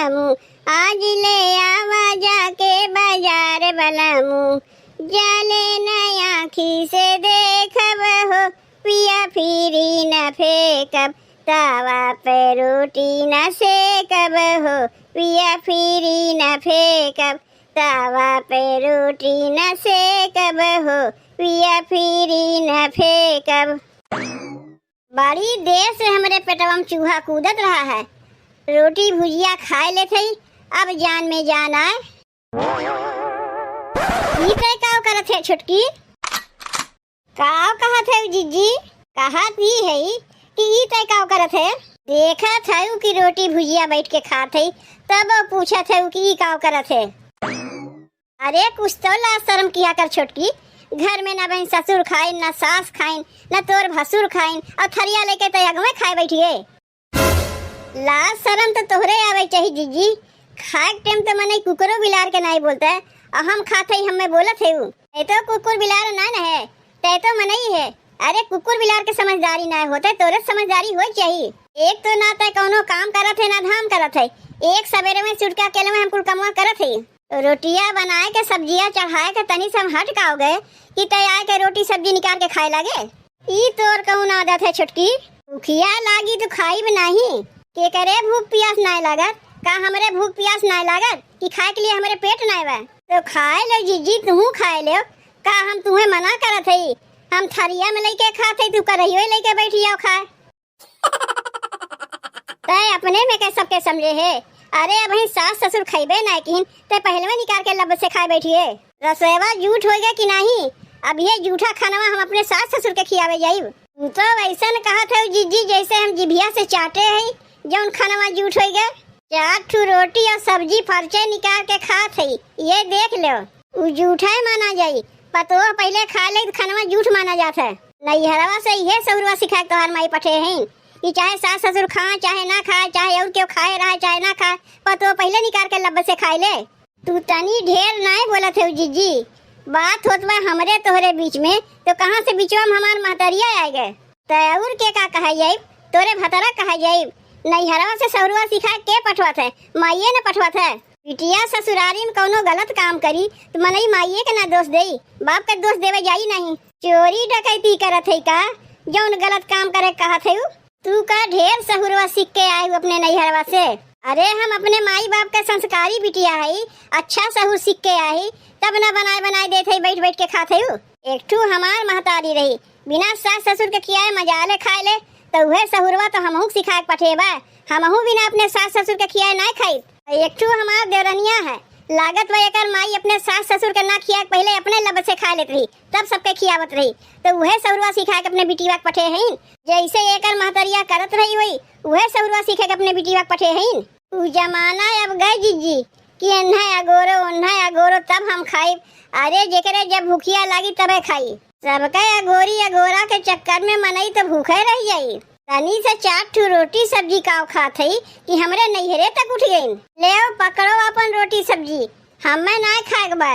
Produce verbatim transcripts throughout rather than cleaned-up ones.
बलमू, आज ले आवा जाके बाजार बलमू, जाले न आँखी से देखब हो, पिया फिरी न फेंकब, तावा पे रोटी न सेकब हो, पिया फिरी न फेंकब, तावा पे रोटी न सेकब हो, पिया फिरी न फेंकब। बड़ी देर से हमरे पेटवा में चूहा कूदत रहा है। रोटी भुजिया खाए लेत हई, अब जान में जान आए। ई तय काव करत है छोटकी? काव कहत है जिज्जी? कहत ई है कि ई तय काव करत है? देखत है कि रोटी भुजिया बैठ के खात है, तब पूछत है कि ई काव करत है? अरे कुछ तो लाज शर्म किया कर छोटकी, घर में ना बहन ससुर खाइन, ना सास खाइन, ना तोर भसुर खाइन, और थरिया लेके तो अगवे खाए बैठिए। लाज शर्म तो तोहरे आवे चाहिए जिज्जी, खाए के टाइम तो मनई कुकुरो बिलार के नाई बोलता है, और हम खात हई हमें बोलत है उ। तै तो कुकुर बिलार ना न है, तै तो मनई है। अरे कुकुर बिलार के समझदारी ना होते, तोरे समझदारी हो चाहिए। एक तो ना तै कौनो काम करत है ना धाम करत है, एक सवेरे में सुट के अकेले में हम कुल कमवा करत है। रोटिया बनाए के, सब्जिया चढ़ाए के, तनी से हम हट काओगे कि तै आए के रोटी सब्जी निकाल के खाए लागे। ई तोर कौन आदत है छोटकी? भूखिया लागी तो खाइब नाही। केकरे भूख पियास नाय लागत? का हमरे भूख पियास नाय लागत कि खाए के लिए हमरे पेट नाय बा? तो खाए ले जिज्जी, तू खाए ले। का हम तुम्हें मना करत हई? हम थरिया में लेके खात हई, तू करहियो लेके बैठ जाओ खाए। तै अपने में के सबके समझे है। अरे अबहीं सास ससुर खइबे नाय किहिन, तै पहलवे निकार के लब से खाए बैठिए। रसोईवा जूठ होइगे कि नाही? अब ये जूठा खानवा हम अपने सास ससुर के खियावे जाइब। तू तो वैसन कहत हऊ जिज्जी, जैसे हम जिभिया से चाटे हई, जौन खानवा जूठ होइगे। चार ठू रोटी और सब्जी फरचे निकार के खात हई, ये देख लो। उ जूठे माना जाई। पतोह पहिले खा ले त खनवा जूठ माना जात है। नैहरवा से इहे सहुरवा सिखाए के तोहार माई पठे हईन कि चाहे सास ससुर खाए, चाहे ना खाए, चाहे और केहू खाए रहे, चाहे ना खाए, पतोह पहिले निकार के लब से खाए ले। तू तनी ढेर नाय बोलत है जिज्जी, बात होत बा हमरे तोहरे बीच में, तो कहाँ से बिचवा में हमार महतरिया आए गए? तै और के का कहा जाइब? तोरे भतरा कहा जाइब? नैहरवा से सहुरवा सिखा के पठवत है, माइये न पठवत है। बिटिया ससुरारी में कौनो गलत काम करी त मनई माइये के ना दोष देई, बाप के दोष देवे जाई नहीं। चोरी डकैती करत है का, जौन गलत काम करे कहत है उ? तू का ढेर सहुरवा सीख के आए हू अपने नैहरवा से? अरे हम अपने माई बाप के संस्कारी बिटिया हई, अच्छा सहूर सीख के आई, तब ना बनाए बनाए देत हई, बैठ बैठ के खात हई। एक ठू हमार महतारी रही, बिना सास ससुर के खियाए मजाले खाए ले, त उहे सहुरवा तो हमहू के सिखाए के पठेबा। हमहू बिना अपने सास ससुर के खियाए नाय खाई। एक ठू हमार देवरनिया है, लागत बा एकर माई अपने सास ससुर के ना खियाए के पहिले अपने लब से खा लेत रही, तब सबके खियावत रही। तो उहे सहुरवा सिखाए के अपने बिटिया के पठे हईन। जैसे एकर महतरिया करत रही होई, उहे सहुरवा सीखे के अपने बिटिया के पठे हईन। उ जमाना अब गए जिज्जी कि एन्हे अगोरो, ओन्हे अगोरो, तब हम खाइब। अरे जेकरे जब भूखिया लागी तबे खाई। सबके अगोरी अगोरा के चक्कर में मनई तो भूखे रह जाई। तनी से चार ठू रोटी सब्जी काव खात हई कि हमरे नैहरे तक उठ गईन। लेव पकड़ो अपन रोटी सब्जी, हमें नाय खाएक बा।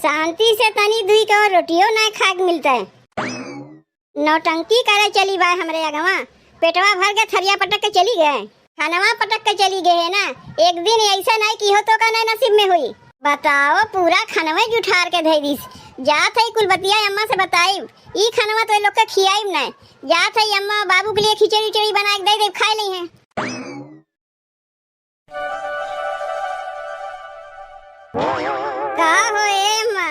शांति से तनी दुई को रोटियो नाय खाएक मिलते। नौटंकी करे चली बा हमरे अगवा, पेटवा भर के थरिया पटक के चली गए, खनवा पटक के चली गए है ना। एक दिन ऐसा नाय कि हो तो का नाय नसीब में हुई। बताओ, पूरा खनवे जुठार के धई दिस। जात है कुल बतिया अम्मा से बताइब, ई खनवा तो लोग के खियाइब ना। जात है अम्मा बाबू के लिए खिचड़ी उचड़ी बना के दे दे, खाए ली हैं। का हो ए अम्मा?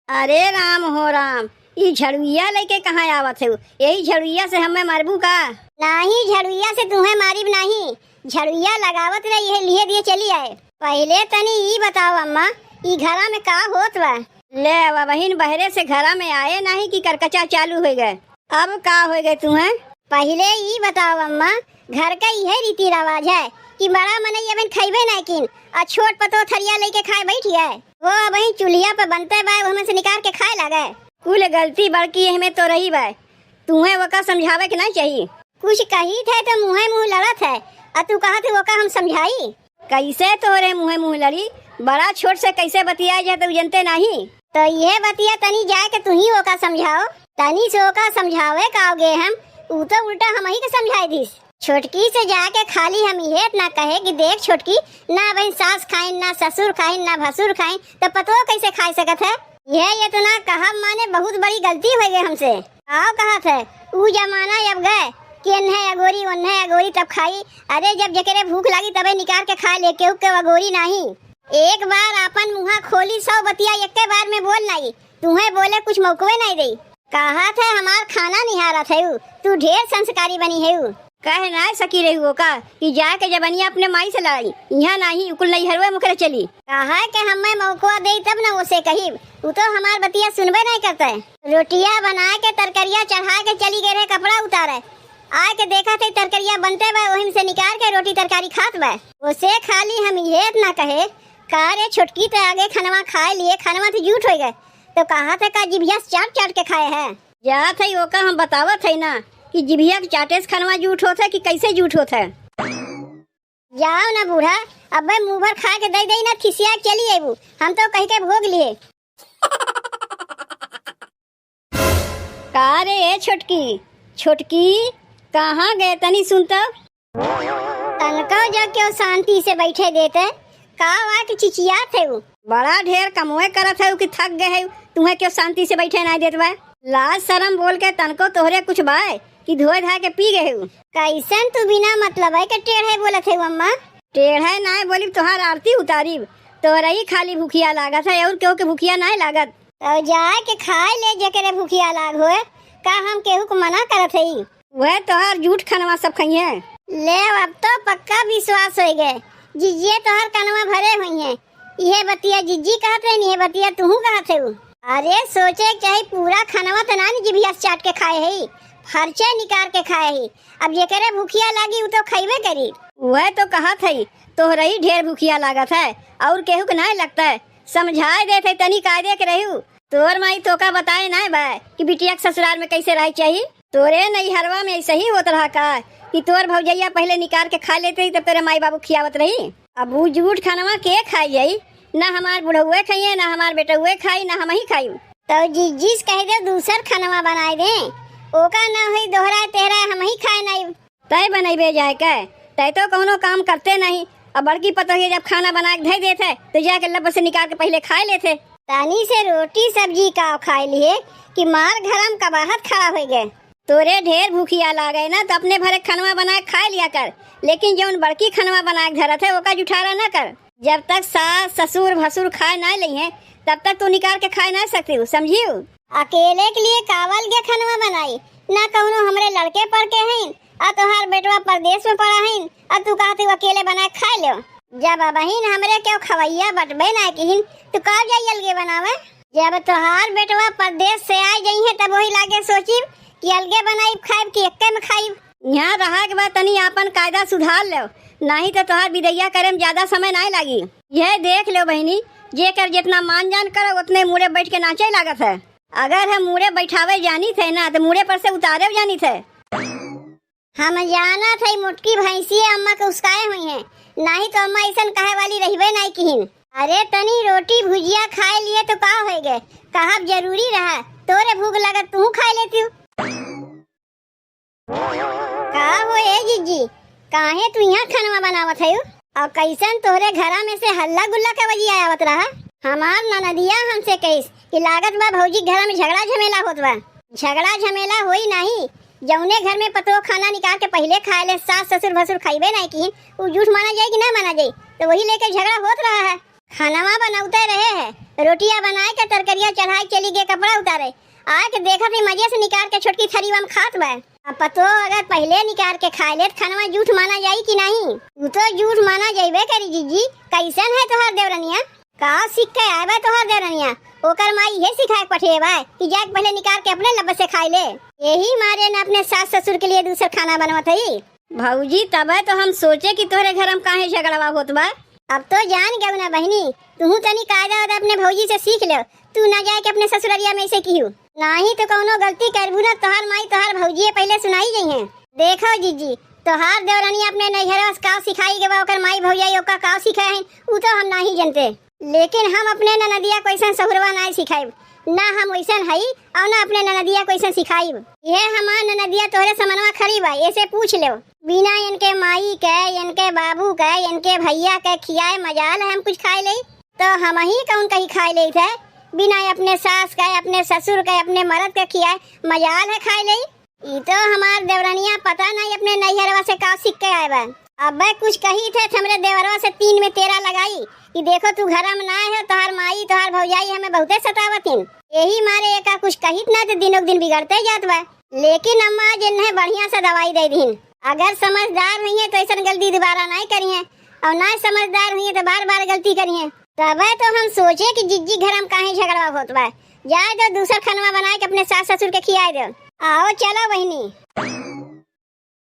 अरे राम हो राम, ई झड़ुइया लेके कहाँ आवत है? यही झड़ुइया से हमें मारबू का? नाही, झड़ुइया से तुम्हें मारिब नाही, झड़ुइया लगावत रही है, लिए दिए चली आए। पहिले तनी ई बताओ अम्मा, ई घरा में का होत बा? ले अब बहिन, बहरे से घरा में आए नाही कि करकचा चालू हो गए। अब का हो गए तुम्हें? पहिले ई बताओ अम्मा, घर का इहे रीति रवाज है कि बड़ा मनई अबहिन खइबे नाय किन, आ छोट पतोह थरिया लेके खाए बैठ गए। वो अबहिन चूल्हिया पे बनते बा, ओहमे से निकाल के खाए लागे। कुल गलती बड़की एहमे तो रही बा, तुहें ओका समझावे के ना चाहिए। कुछ कही थे तो मुँहे मुँह लड़त है, आ तू कहत है ओका हम समझाई? कैसे तोहरे मुँहे मुँह लड़ी? बड़ा छोट से कैसे बतियाए जाए तो जनते नाही। तो ये बतिया तनी जाए के तू ही ओका समझाओ। तनी से ओका समझावे का आओगे हम, ऊ तो उल्टा हम ही के समझाए दिस। छोटकी से जाके खाली हम इहे इतना कहे कि देख छोटकी, ना अबहिन सास खाइन, ना ससुर खाइन, ना भसुर खाइन, तो पतोह कैसे खाए सकत है? यह इतना कहब माने बहुत बड़ी गलती होइ गए हमसे। आओ कहत है, ऊ जमाना अब गए कि एन्हे अगोरी, ओन्हे अगोरी तब खाई। अरे जब जेकरे भूख लागी तबे निकार के खाए ले, केहू के अगोरी नाही। एक बार आपन मुँहा खोली सौ बतिया एक्के बार में बोल नाई, तुहे बोले कुछ मौकवे नाई देई। कहत है हमार खाना निहारत है ऊ, तू ढेर संस्कारी बनी है ऊ। कह नाई सकी रही हो का कि जाके जबनिया अपने माई से लड़ाई, यहाँ नाही, उकुल नैहरवे मुखरे चली। कहा के हमें मौकवा देई तब न ओसे कही, ऊ तो हमार बतिया सुनबे नाई करता है। रोटिया बना के तरकरिया चढ़ा के चली गए रहे कपड़ा उतारे, आए के देखा थे तरकरिया बनते बा, ओहिम से निकार के रोटी तरकारी खात बा। ओसे खाली हम इहे इतना कहे, का रे छोटकी ते आगे खनवा खाए लिए, खनवा तो जूठ होइ गए, तो कहा थे का जिभिया से चाट चाट के खाए है? जात है ओका हम बतावत है ना कि जिभिया के चाटे से खनवा जूठ होत है कि कैसे जूठ होत है। जाओ ना बूढ़ा, अबे मुँह भर खा के दे दे ना, खिसिया के चली अबू, हम तो कह के भोग लिए। का रे ए छोटकी, छोटकी, कहाँ गए तनी सुन तो? तनको जग केहू शांति से बैठे देते, का वा के चिचियात है ऊ? बड़ा ढेर कमवे करत है ऊ कि थक गए है, तुहे केहू शांति से बैठे नाई देत बा। लाज शरम बोल के तनको तोहरे कुछ बाय कि धोए धाए के पी गए है ऊ? कैसन तू बिना मतलब है के टेढ़े बोलत है अम्मा? टेढ़े नाई बोलिब, तोहार आरती उतारिब। तोहरे ही खाली भूखिया लागत है और केहू के भूखिया नाई लागत। तो जाए के खाए ले जेकरे भूखिया लाग होए, का हम केहू को मना करत हई? वह तोहार जूठ खनवा सब खइहें। ले अब तो पक्का विश्वास होइ गए, जिज्जिए तोहार कनवा भरे हुई हैं। इहे बतिया जिज्जी कहत रही, इहे बतिया तुहू कहत है। अरे सोचे के चाही, पूरा खनवा तो ना जिभिया से चाट के खाए है, फरचे निकार के खाए है। अब जेकरे भूखिया लागी उ तो खइबे करी। वह तो कहत है, तोहरे ही ढेर भूखिया लागत है और केहू के नाई लगता है। समझाए देत है, तनी कायदे के रहू। तोर माई तोका बताए नाय बा कि बिटिया के ससुराल में कैसे रहे चाही? तोरे नैहरवा में ऐसे ही होत रहा का कि तोर भौजैया पहले निकार के खा लेत रही, तब तोरे माई बाबू खियावत रही? अब ऊ जूठ खानवा के खाई जाई? ना हमार बुढ़उए खाइए, ना हमार बेटउए खाई, ना हमही खाई। तो जिज्जी से कह दे दूसर खानवा बनाए दे, ओका ना होई दोहराए तेहराए, हमही खाए नाई। तय बनइबे जाए के, तय तो कउनो काम करते नहीं। अब बड़की पतोहिया जब खाना बना के धइ देत है, तो जाके लब्ब से निकाल के पहिले खाए लेत है। तनी से रोटी सब्जी का खाए लिए कि मार घरम कबाहत खड़ा होइ गए। तोरे ढेर भूखिया लागे ना, तो अपने भरे खनवा बना के खाए लिया कर, लेकिन जउन बड़की खनवा बना के धरत है, ओका जुठारा न कर। जब तक सास, ससुर, भसुर खाए ना लइहें, तब तक तू निकाल के खाए ना सकती हूँ, समझी हूँ? अकेले के लिए कावल के खनवा बनाई, ना कउनो हमरे लड़के पर के हईन, आ तोहार बेटवा परदेस में पड़ा हईन, आ तू कहत हऊ अकेले बना के खाए लेव। जब अबहिन हमरे केहू खवैया बटबे ना किहिन, तू का जाई अलगे बनावे? जब तोहार बेटवा परदेस से आइ जइहें, तब वही लागे सोचिब कि अलगे बनाइब खाइब कि एक्के में खाइब। यहाँ रहा के बाद तनी आपन कायदा सुधार लेव, नाहीं तो तोहार बिदैया करे में ज्यादा समय नाहीं लागी। यह देख लेव बहिनी, जेकर जितना मान जान करो, उतने मूड़े बैठ के नाचे लागत है। अगर हम मूड़े बैठावे जानित है ना, तो मूड़े पर से उतारे जानित है। हम जानत हई मोटकी भैंसिए अम्मा के उसकाए हुई हैं, नाहीं तो अम्मा अइसन कहे वाली रहिबे नाहीं किहिन। अरे तनी रोटी भुजिया खाए लिए तो का होइ गए, कहब जरूरी रहा, तोरे भूख लगत तू खाए लेती हूँ। का हो ए जिज्जी, काहे तू यहाँ खनवा बनावत हयू? और कैसन तोहरे घरा में से हल्ला गुल्ला के आवाज आवत रहा? हमार ननदिया हमसे कहिस कि लागत बा भौजी के घरा में झगड़ा झमेला होत बा। झगड़ा झमेला होई नाही, जौने घर में पतोह खाना निकाल के पहिले खाए ले, सास ससुर भसुर खइबे नाही किहिन, उ जूठ माना जाई कि ना माना जाई? तो वही लेके झगड़ा होत रहा है। खानवा बनौते रहे है, रोटिया बनाए के तरकरिया चढ़ाए चली गए कपड़ा उतारे, आके देखत ही मजे से निकाल के छोटकी थरीवा में खात बा। अब पतोह अगर पहिले निकाल के खाए ले, त खानवा जूठ माना जाई कि नाही? उ तो जूठ माना जाइबे करी जिज्जी। कैसन है तोहार देवरनिया? का सीख के आए बा तोहार देवरनिया? ओकर माई इहे सिखाए के पठे बा कि जाके पहिले निकाल के अपने लब्ब से खाए ले। यही मारे न अपने सास ससुर के लिए दूसर खाना बनवत हई। भौजी, तबे तो हम सोचे कि तोहरे घर में काहे झगड़वा होत बा। अब तो जान गऊ ना बहिनी, तुहू तनी कायदा वायदा अपने भौजी से सीख ले, तू ना जाए के अपने ससुररिया में ऐसे किहू। नाही तो कउनो गलती करबू ना, तोहार माई तोहार भौजिए पहिले सुनाई जइहें। देखो जिज्जी, तोहार देवरानी अपने नैहरवा से काव सिखाई के बा, ओकर माई भौजाई ओका काव सिखाए हैं, उ तो हम नाही जनते। लेकिन हम अपने ननदिया को ऐसन सहुरवा नाही सिखाइब। ना हम वैसन हई और ना अपने ननदिया को ऐसन सिखाइब। ये हमार ननदिया तोहरे समनवा खड़ी बा, ऐसे पूछ लेव। बिना इनके माई के, इनके बाबू के, इनके भैया के खियाए मजाल है हम कुछ खाए लेई, तो हम ही कौन कहीं खाए लेई थे? बिना अपने सास के, अपने ससुर के, अपने मर्द के खियाए मजाल है खाए लेई। ई तो हमार देवरनिया पता नहीं अपने नैहरवा से का सीख के आए बा। अबे कुछ कही थे त हमरे देवरवा से तीन में तेरह लगाई कि देखो तू घर में ना है, तोहार माई तोहार भौजाई हमें बहुते सतावत हिन। यही मारे एका कुछ कहित ना तो दिनों दिन बिगड़ते जात बा। लेकिन अम्मा आज इन्हें बढ़िया से दवाई दे दीन। अगर समझदार हुई है तो ऐसन गलती दोबारा नहीं करी है, और ना समझदार हुई है तो बार बार गलती करी है। तबे तो हम सोचे कि जिज्जी घर में काहे झगड़ा होत बा, जाए दो दूसर खनवा बनाए के अपने सास ससुर के खियाए दो। आओ चलो बहिनी।